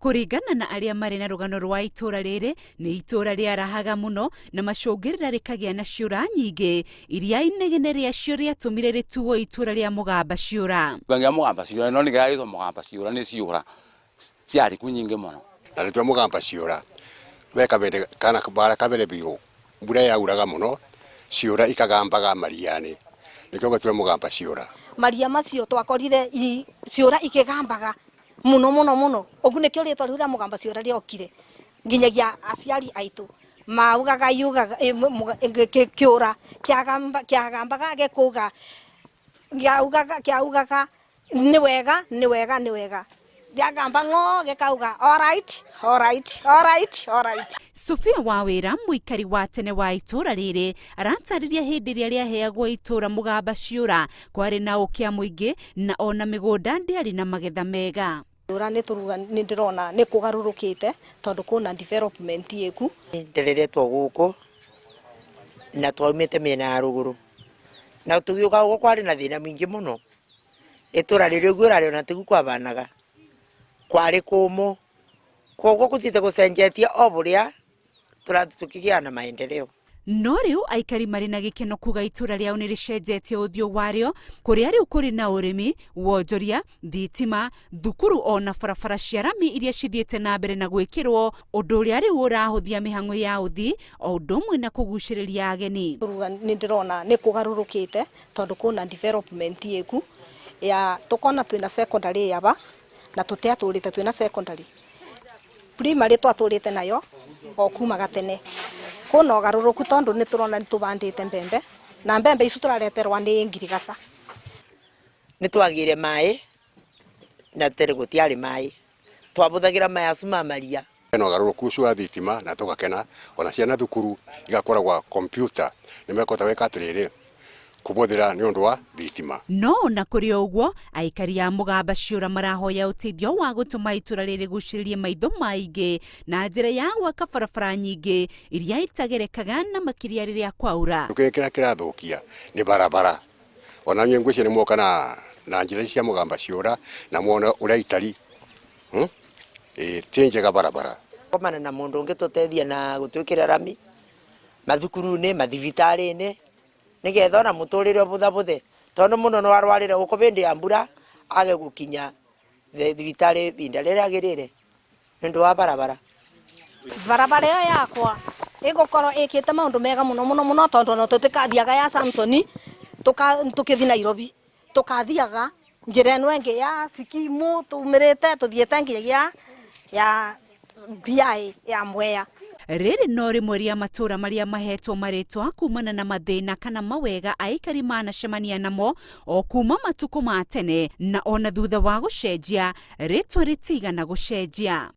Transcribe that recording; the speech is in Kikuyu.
Kũringana na arĩa marĩ na rũgano rwa itũra rĩrĩ, nĩ itũra rĩarahaga mũno na macũngĩrĩra rĩkagĩa na ciũra nyingĩ iria inegene rĩacio rĩatũmire rĩtuo itũra rĩa Mũgamba Ciũra. Ngĩa Mũgamba Ciũra no nĩkĩo Mũgamba Ciũra nĩ ciũra ciarĩ ku nyingĩ mũno. Na nĩtwa Mũgamba Ciũra we kabere kana bara kabere biũ mbura yauraga mũno ciũra ikagambaga maria-inĩ nĩkĩo gĩtwa Mũgamba Ciũra. Maria macio twakorire ciũra ikĩgambaga mũno mũno mũno ũguo nĩkĩo rĩtwa rĩu rĩa Mũgamba Ciũra rĩokire nginyagia aciari aitũ maugaga yugaga kĩũra kĩagambaga gĩkauga kĩaugaga nĩ wega nĩ wega nĩ wega gĩagamba ng'o gĩkauga alright alright alright alright. Sophia Wawĩra, mũikari wa tene wa itũra rĩrĩ, aratarĩria hĩndĩ ĩrĩa rĩaheagwo itũra Mũgamba Ciũra kwarĩ na ũkĩa mũingĩ na ona mĩgũnda ndĩarĩ na magetha mega. Ciũra nĩ tũruga nĩ ndĩrona nĩ kũgarũrũkĩte tondũ kwĩna development ĩku. Ndereretwo gũkũ na twaumĩte mĩena ya rũgũrũ na tũgĩũka gũkũ kwarĩ na thĩna mũingĩ mũno. Itũra rĩrĩ ũguo ũrarĩona tiguo kwabanaga, kwarĩ kũmũ, koguo gũthiĩte gũcenjetie o ũrĩa tũrathiĩ tũkĩgĩaga na maendeleo. No rĩu aikari marĩ na gĩkeno kuga itũra rĩao nĩ rĩcenjetie ũthiũ warĩo kũrĩa rĩu kũrĩ na ũrĩmi, wonjoria, thitima, thukuru ona barabara cia rami iria cithiĩte na mbere na gwĩkĩrwo, ũndũ ũrĩa rĩu ũrahũthia mĩhang'o ya ũthii o ũndũ ũmwe na kũgucĩrĩria ageni. Nĩ ndĩrona nĩ kũgarũrũkĩte tondũ kwĩna development ĩku ya tũkona twĩna secondary aba na tũtiatũrĩte twĩna secondary primary twatũrĩte nayo o kuma gatene. Kwĩna ũgarũrũku tondũ nĩ tũrona nĩ tũbandĩte mbembe na mbembe icu tũrareterwa nĩ ngirigaca. Nĩ twagĩire maĩ na tene gũtiarĩ maĩ, twabũthagĩra maĩ acu ma maria. Hena ũgarũrũku ũcio wa thitima na tũgakena ona ciana thukuru igakoragwa computer nĩ mekũhota gwĩka atĩrĩrĩ kũbũthĩra nĩ ũndũ wa thitima. No ona kũrĩ o ũguo, aikari a Mũgamba Ciũra marahoya ũteithio wa gũtũma itũra rĩrĩ rĩgucĩrĩrie maitho ma aingĩ na njĩra ya gwaka barabara nyingĩ iria itagerekaga na makĩria rĩrĩa kwaura. Kĩrĩa kĩrathũkia nĩ barabara ona inyuĩ ngwĩciria nĩ mwoka na njĩra ici cia Mũgamba Ciũra na mwona ũrĩa itari ĩĩ ti njega barabara. Komana na mũndũ ũngĩ tũteithia na gũtwĩkĩra rami mathukuru-inĩ, mathibitarĩ-inĩ nĩgetha ona mũtũrĩre ũbũthabũthe tondũ mũndũ no arwarĩre gũkũ hĩndĩ ya mbura age gũkinya thibitarĩ ihinda rĩrĩa rĩagĩrĩire nĩ ũndũ wa barabara. Barabara ĩyo yakwa ĩgũkorwo ĩkĩte maũndũ mega mũno mũno mũno tondũ ona tũtikathiaga ya Samson tũkĩthi Nairobi, tũkathiaga njĩra ĩno ĩngĩ ya Sikimu tumĩrĩte tũthiĩte nginyagia ya BI ya Mwea. Rĩrĩ no rĩmwe rĩa matũra marĩa mahetwo marĩtwa kumana na mathĩna kana mawega aikari manacemania namo o kuma matukũ ma tene na ona thutha wa gũcenjia rĩtwa rĩtigana gũcenjia.